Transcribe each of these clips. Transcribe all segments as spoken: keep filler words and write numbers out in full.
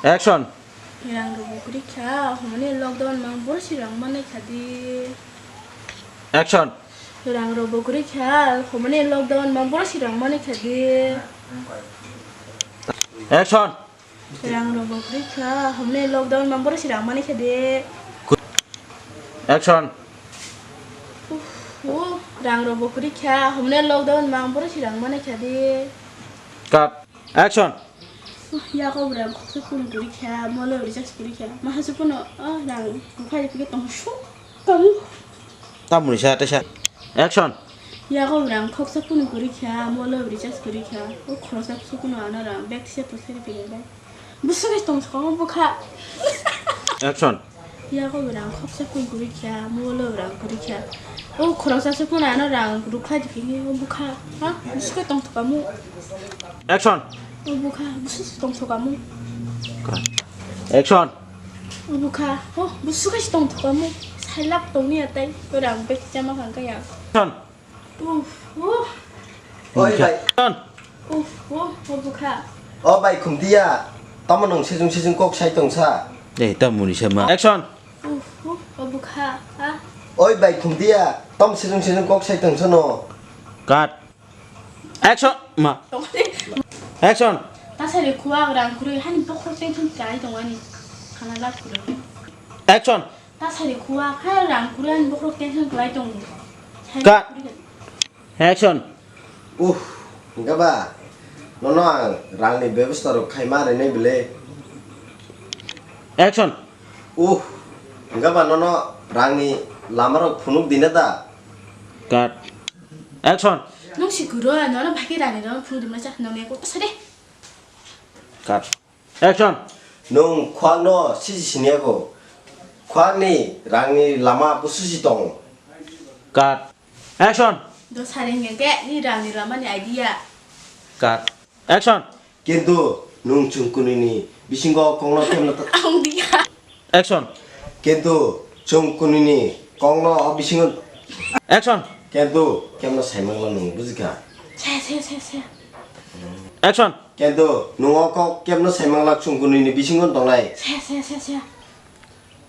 Action. Rang rok bo kwrwi kha, hwnmani lockdown mang boro si rang manai kha di. Action. Rang rok bo kwrwi kha, hwnmani lockdown mang boro si rang manai kha di. Action. Rang rok bo kwrwi kha, hwnmani lockdown mang boro si rang manai kha di. Action. Uff, uff, rang rok bo kwrwi kha, hwnmani lockdown mang boro si rang manai kha di. Cut. Action. Yago rang khoksa phone kwrwi kha, molo recharge kwrwi kha. Maha se phone, ah, rang bukhai phige tong suk kamu. Tamoni sa tesa. Action. Yago rang khoksa phone kwrwi kha, molo recharge kwrwi kha. O khoroksa se phone ano rang bag tisa pwsari phige bai. Busu kai tong suk kamu bukha. Action. Yago rang khoksa phone kwrwi kha, molo rang kwrwi kha. O khoroksa se phone ano rang rukha di phige o bukha. Ha? Busu kai tong suk kamu. Action. O bukha, busu se tong suk kamu. Action. O bukha, o busu kai tong suk kamu. Sailak tong ni atai, o rang bag tisa ma khang kaya. Action. Uff, uff. Oi, bai. Action. Uff, uff, o bukha. O bai khumtiya, tamo nung sijung sijung kok sai tongsa? Eh, tamoni sama. Action. Uff, uff, o bukha, ha? Oi bai khumtiya, tom sijung sijung kok sai tongsa no? Cut. Action. Ma. Tongkhe. Action. Tasari khuak rang kwrwi, hani bokhorok tension kai tongani. Khana lak kwrwi. Action. Tasari khuak, ha rang kwrwi ani bokhorok tension kwlai tongo. Cut. Action. Uh, hingkha ba, nono ang rangni bebosta rok khaima rinai bile. Action. Uh, hingkha ba nono rangni lama rok phunuk dina da? Cut. Action. Nung si kwrwi, nono bhagi rani rok phunuk dimna chak nong ne ko sade. Cut. Action. Nung khwakno sisi siniyago. Khwakni rangni lama bususi tongo. Cut. Action. Do sari hingke ni rangni lamani idea. Cut. Action. Kintu nung chwng kunini bisingo kongno kemno ta- Ang diya. Action. Kintu chwng kunini kongno o bisingo. Action. Kintu kemno saimangla nung bujikha. Se, se, se, se. Action. Kintu nung o kok kemno saimangla chwng kunini bisingo tongnai. Se, se, se, se.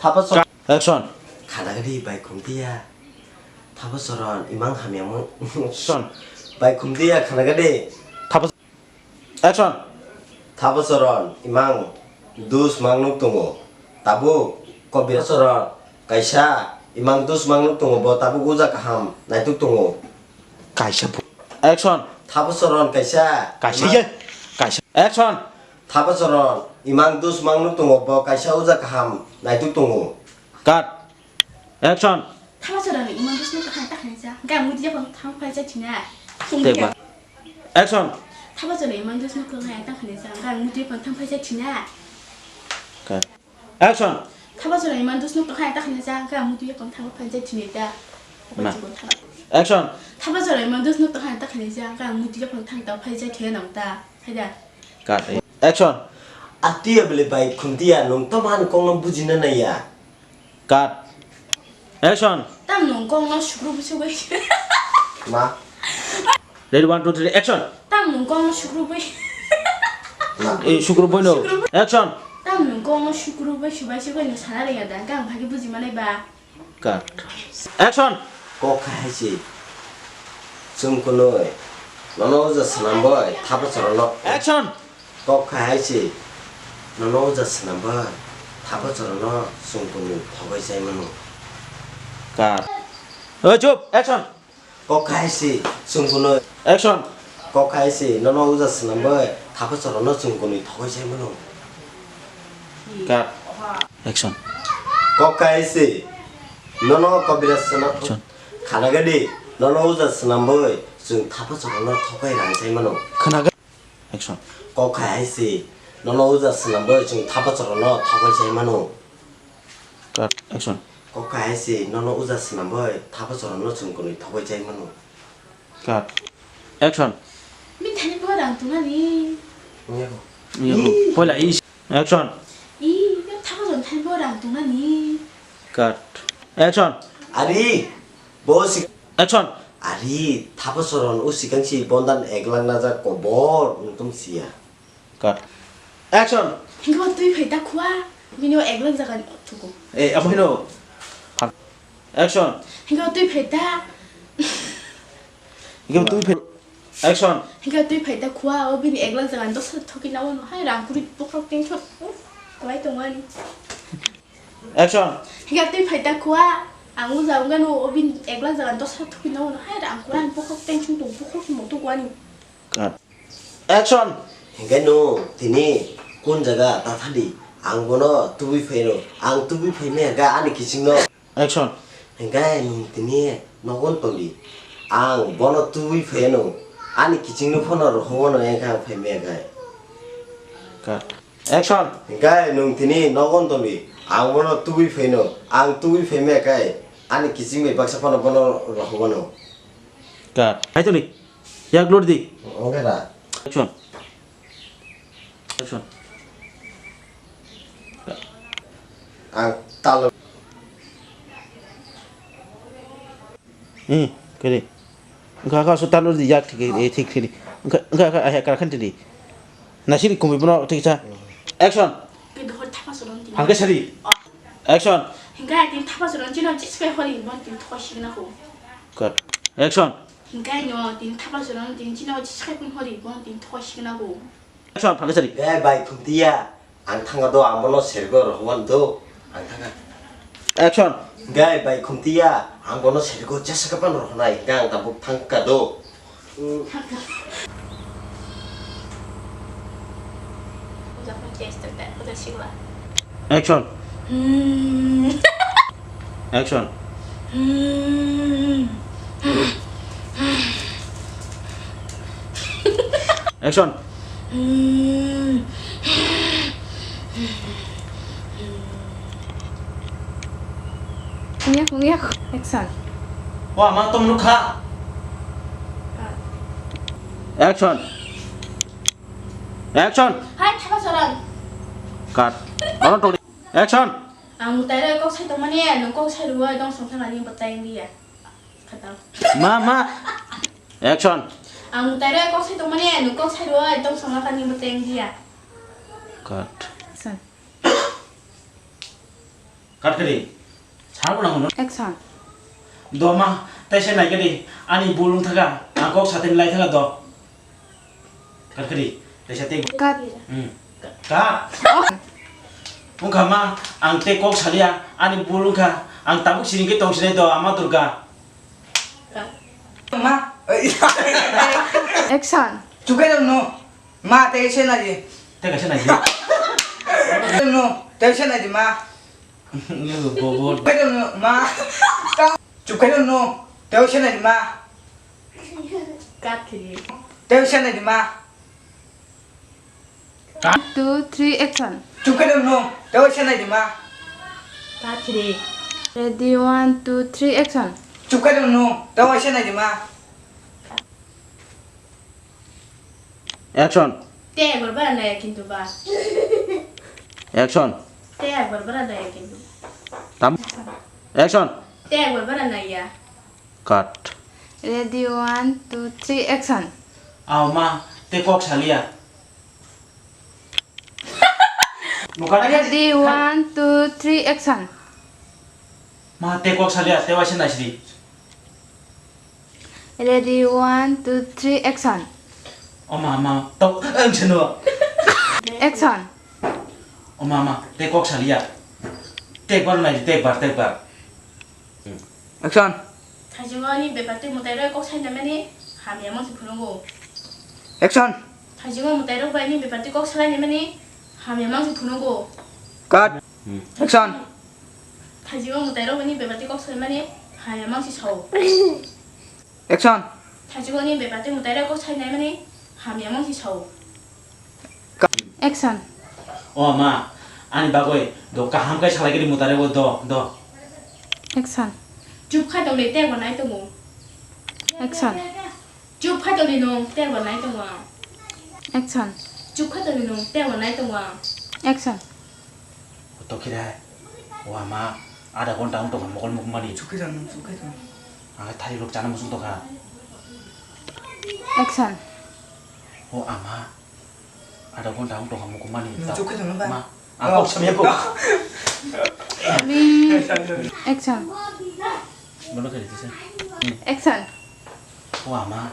Thapa chor- Action. Khana gadi bai khumtiya. Thapa choron imang hamyamung. Action. Bai khumtiya khana gadi. Thapa Action. Thapa choron imang dus mangnuk tongo. Tabuk kobira choron kaisa imang dus mangnuk tongo, bo tabuk uja kaham naituk tongo. Kaisa bu- Action. Thapa choron kaisa Kaisa imang ye. Kaisa. Action. Thapa choron imang dus mangnuk tongo, bo kaisa uja kaham naituk tongo. Cut. Action. Thapa chorano imang dusno kaham ta khnai ja. Ga mudi japang thang phai ja thina. Teba. Action. Thapa chorano imang dusno kaham ta khnai ja. Ga mudi japang thang phai ja thina. Cut. Action. Thapa chorano imang dusno kaham ta khnai ja. Ga mudi japang thang phai ja thina da. Ma. Action. Thapa chorano imang dusno kaham ta khnai ja. Ga mudi japang thang ta phai ja thina nang ta. Hai da. Cut. Action. Atiya bele bai khumtiya nung to man kongno bujina naiya. Cut. Action. Tam nung kongno sukru bu sugui. Ma. Ready, one, two, three, action. Tam nung kongno sukru bu. Ma. Eh, sukru bu no. Sukru bu. Action. Tam nung kongno sukru bu subai subai nung sana ringa da. Gang bhagi buji manai ba. Cut. Action. Kok khai hai se. Chwng kunui. Nono uja swnam bai. Thapa chorono. Action. Kok khai hai se, nono uja swnam bai, thapa chorono chwng kunui thogoi chai mano. Cut. Oi, chup, action. Kok khai hai se, chwng kunui. Action. Kok khai hai se, nono uja swnam bai, thapa chorono chwng kunui thogoi chai mano. Cut. Action. Kok khai hai se, nono kobira swnam. Action. Khana gadi, nono uja swnam bai, chwng thapa chorono thogoi rang chai mano. Khana gadi. Action. Kok khai hai se, nono uja swnam bai chwng thapa chorono thogoi chai mano. Cut. Action. Kok khai hai se, nono uja swnam bai thapa chorono chwng kunui thogoi chai mano. Cut. Action. Bini thani bo rang tongnani. Niyako. Niyako. Poila is. Action. I, thapa choroni thani bo rang tongnani. Cut. Action. Ari, bo si- Action. Ari, thapa choron o sikang si bondan ek lakh na jak kobor, nung tong siya. Cut. Action. Hingke o twi phai ta khua, bini o ek lakh jaga ni thuku. Eh, amo hino. Action. Hingke o twi phai ta. Hingke o twi phai. Action. Hingke o twi phai ta khua, o bini ek lakh jaga ni dos lakh thoki na o no hai rang kuri bokhorok tension. Uff, kwlai tongo ani. Action. Hingke o twi phai ta khua, ang o jaga wngkha no o bini ek lakh jaga ni dos lakh thoki na o no hai rang kuri ani bokhorok tension tong bokhorok se motong ani. Cut. Action! Hingke no tini kun jaga ta thani? Ang bono tubui phaino, ang tubui phaimaya khe ani kichingno. Action! Hingke nung tini nogon tongdi, ang bono tubui phaino, ani kichingno phano rohorwano wngkha ang phaimaya khe. Cut. Action! Hingke nung tini nogon tongdi, ang bono tubui phaino, ang tubui phaimaya khe ani kiching bai baksa phano bono rohorwano. Cut. Hai tongdi. Yak lor di. Oke da. Action. Action. Ang talo. Hmm, kiri. Engkha kha su talo di yak thik, eh, thik thik di. Engkha, engkha, engkha, ah, kar khan di. Nasiri kumui bono thik sa. Action. Hangke sari. Action. Hingke ai tin thapa suron chino chis kai hori bon tin thoi signa ko. Cut. Action. Hingke ai no tin thapa suron tin chino chis kai pun hori bon tin thoi signa ko. Action, phangke sari. Gai bai khumtiya, ang thangka do, ang bono sergo rohwan do, ang thangka. Action. Gai bai khumtiya, ang bono sergo jesa kapan rohnai, hingke ang tabuk thangka do. Action. Action. Action. Yak, yak. Action. Wa, ma tom nukha. Action. Action. Hai, thapa soron. Cut. Ono tongdi. Action. Ang mutai roi kok sai tongmani, nung kok sai roi tong song thang ani bwtai wng ya. Khatam. Ma, ma. Action. Ang mutai roi kok sai tongmani, nung kok sai roi tong song thang ani bwtai wng ya. Cut. Action. Cut kari. Sabo nang no. Action. Do ma, tei se nai kari. Ani bul wng thaga. Ang kok satin lai thaga do. Cut kari. Tei sa tei. Cut. Hmm. Cut. Oh. Wngkha ma, ang tei kok salia. Ani bul wngkha. Ang tabuk siring ke tong sinai do, ama Durga. Ma. Action. Chukai no. Ma, tei se nai di. Tei kaisa nai di. No, tei se nai di, ma. Bo, bo. Chukai no, ma. Chukai no, tei se nai di, ma. Cut kiri. Tei se nai di, ma. Cut. Two, three, action. Chukai no, tei se nai di, ma. Cut kiri. Ready, one, two, three, action. Chukai no, tei se nai di, ma. Action. Te ekbar bara naya kintu ba. Action. Te ekbar bara naya kintu. Tam. Action. Te ekbar bara naya. Cut. Ready, one, two, three, action. Aw ma, te kok salia. Ready, one, two, three, action. Ma, te kok salia, te waisa naisidi. Ready, one, two, three, action. O ma, ma, tok, ang seno. Action. O ma, ma, te kok salia. Te ekbar nai, te ekbar, te ekbar. Action. Thaichungo ani bepar tei mwtai rok kok sai naimani hamya mangsi phunukgo. Action. Thaichungo mwtai rok bai ani bepar tei kok salai naimani hamya mangsi phunukgo. Cut. Action. Thaichungo mwtai rok bai ani bepar tei kok salai mani hamya mangsi sao. Action. Thaichungo ani bepar tei mwtai rok kok sai naimani hamya mangsi sao. Action. O ma, ani bagwi do kaham khe salai kiri mwtai rok do, do. Action. Chup khai tongdi, tei bo nai tongo. Action. Chup khai tongdi nwng, tei bo nai tongo ang. Action. Chup khai tongdi nwng, tei bo nai tongo ang. Action. Tokhirai, o ama, adha ghonta wng tongkha mokol mukmani. Chukhai tong, chukhai tong. Ang khe thari rok chana muchung tongkha. Action. O ama, Ada gonta ang tongha mukumani. Chukhe tongno ba? Ma, ang kok samya kok. Rolling. Action. Bono khe rikisa. Action. O ama.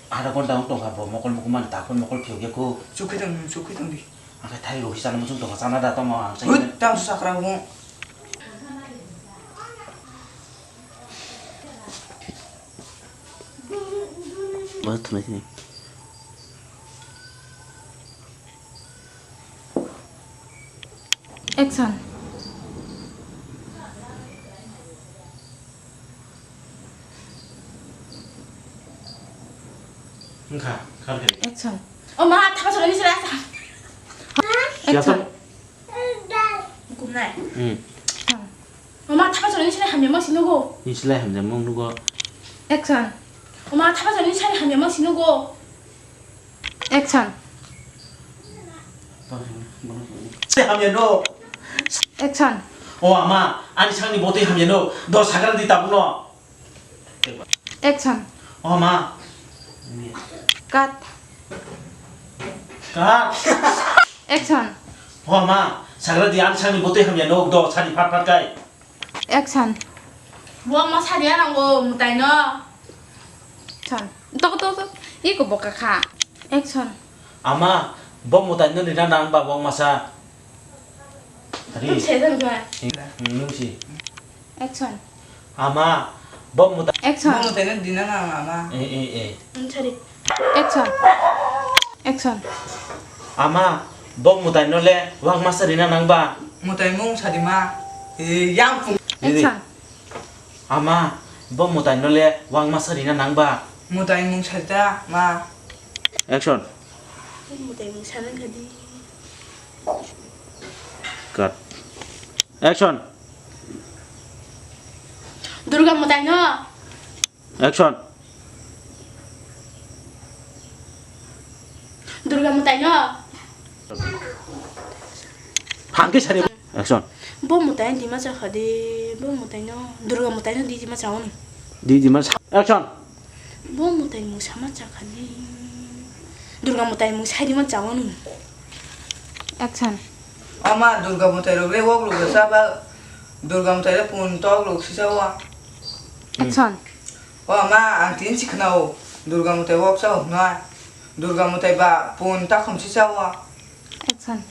Ada gonta ang tongha bo mokol mukumani takon mokol phiyok ya ko. Chukhe tong, chukhe tong di. Ang khe thai rohi sana muchung tongha sana da tongma ang sai. Hut, tang sakra bo. Ba thunai sini. Action. Wngkha, kha khe. Action. O ma, thapa solo ni sila. Action. Kumnai. Hmm. O ma, thapa solo ni sila hamya ma sinugo. Ni sila hamya ma nugo. Action. O ma, thapa solo ni sila hamya ma sinugo. Action. Hamya no. Action. O ama, ani sakni botwi hamya no. Do sagra di tabuk no. Action. O ma. Cut. Cut. Action. O ma, sagra di ani sakni botwi hamya no. Do sadi phat phat kai. Action. Bo ma sadi anango mutai no. Action. Tok, tok, tok. Iko boka kha. Action. Ama, bo mutai no rina nang ba bo masa. Ari. Tum se dan ga. Nung si. Action. Ama, bo mutai. Action. Bo mutai no dina nang ama. Eh, eh, eh. Hmm, sorry. Action. Action. Ama, bo mutai no le wak masa rina nang ba. Mutai mung sadi ma. Eh, yang pung. Didi. Action. Ama, bo mutai no le wak masa rina nang ba. Mutai mung sadi ta ma. Action. Mutai mung sana kadi. Cut. Action. Durga mutai no. Action. Durga mutai no. Hangke sari. Action. Bo mutai di ma chakha de, bo mutai no, Durga mutai no di di ma chao ni. Di di ma cha-, action. Bo mutai mung sama chakha de. Durga mutai mung sai di ma chao ni. Action. Ama Durga mutai rok le wok rok sa ba, Durga mutai le pun tok rok sisa wa. Action. O ma, ang tin si khna o. Durga mutai wok sa o hwnwi. Durga mutai ba pun takhum si sa o. Action.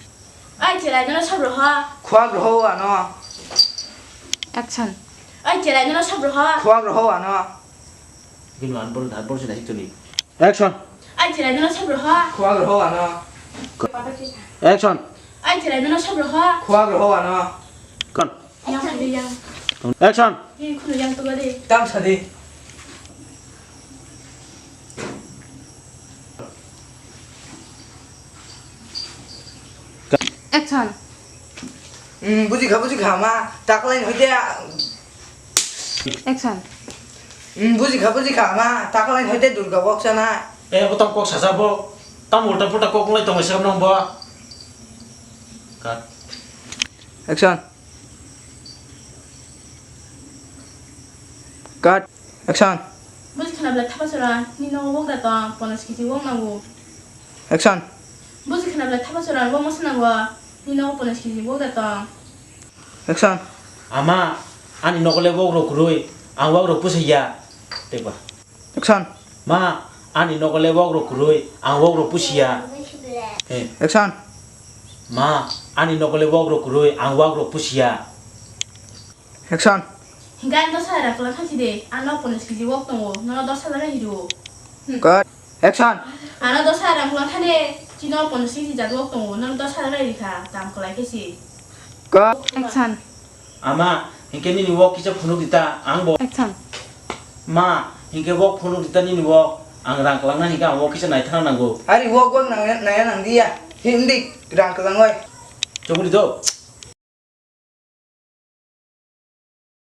Ai, chelai no sabro ha. Khwak rw ho ano. Action. Ai, chelai no sabro ha. Khwak rw ho ano. Bini an bol dha bol sina hitoni. Action. Ai, chelai no sabro ha. Khwak rw ho ano. Action. Ai, chelai no sabro ha. Khwak rw ho ano. Kon. Yang sadi yang. Action. Yang kudu yang tu gade. Tam sadi. Action. Hmm, buji kha, buji kha ma. Taklai hoi de. Action. Hmm, buji kha, buji kha ma. Taklai hoi de Durga wok sana. Eh, bo tang kok saja bo. Tam ulta pulta kok ngai tong se nong bo. Cut. Action. Cut. Action. Buji khna bla thapa sora, ni nogo wok da tong, ponos kiji wok nango. Action. Buji khna bla thapa sora, wok masa nango, ni nogo ponos kiji wok da tong. Action. Ama, ani nogo le wok rok kwrwi, ang wok rok pusi ya. Tei ba. Action. Ma, ani nogo le wok rok kwrwi, ang wok rok pusi ya. Eh. Action. Ma, ani nogo le wok rok kwrwi, ang wok rok pusi ya. Action. Hinkhe ani dos hajar rang kwlwng khaisi de, ano ponchis kg wok tongo, nono dos hajar rang rw. Hmm. Cut. Action. Ano dos hajar rang kwlwng kha de, chini ponchis kg jat wok tongo, nono dos hajar rang rikha, tam kwlai khe si. Cut. Action. Ama, hinkhe nini wok kisa phunuk dita, ang bo. Action. Ma, hinkhe wok phunuk dita nini wok, ang rang kwlwng na hinkhe ang wok kisa naithana nango. Ari wok wok nang, naya nang diya, hindi rang kwlwng oi. Chobuli do.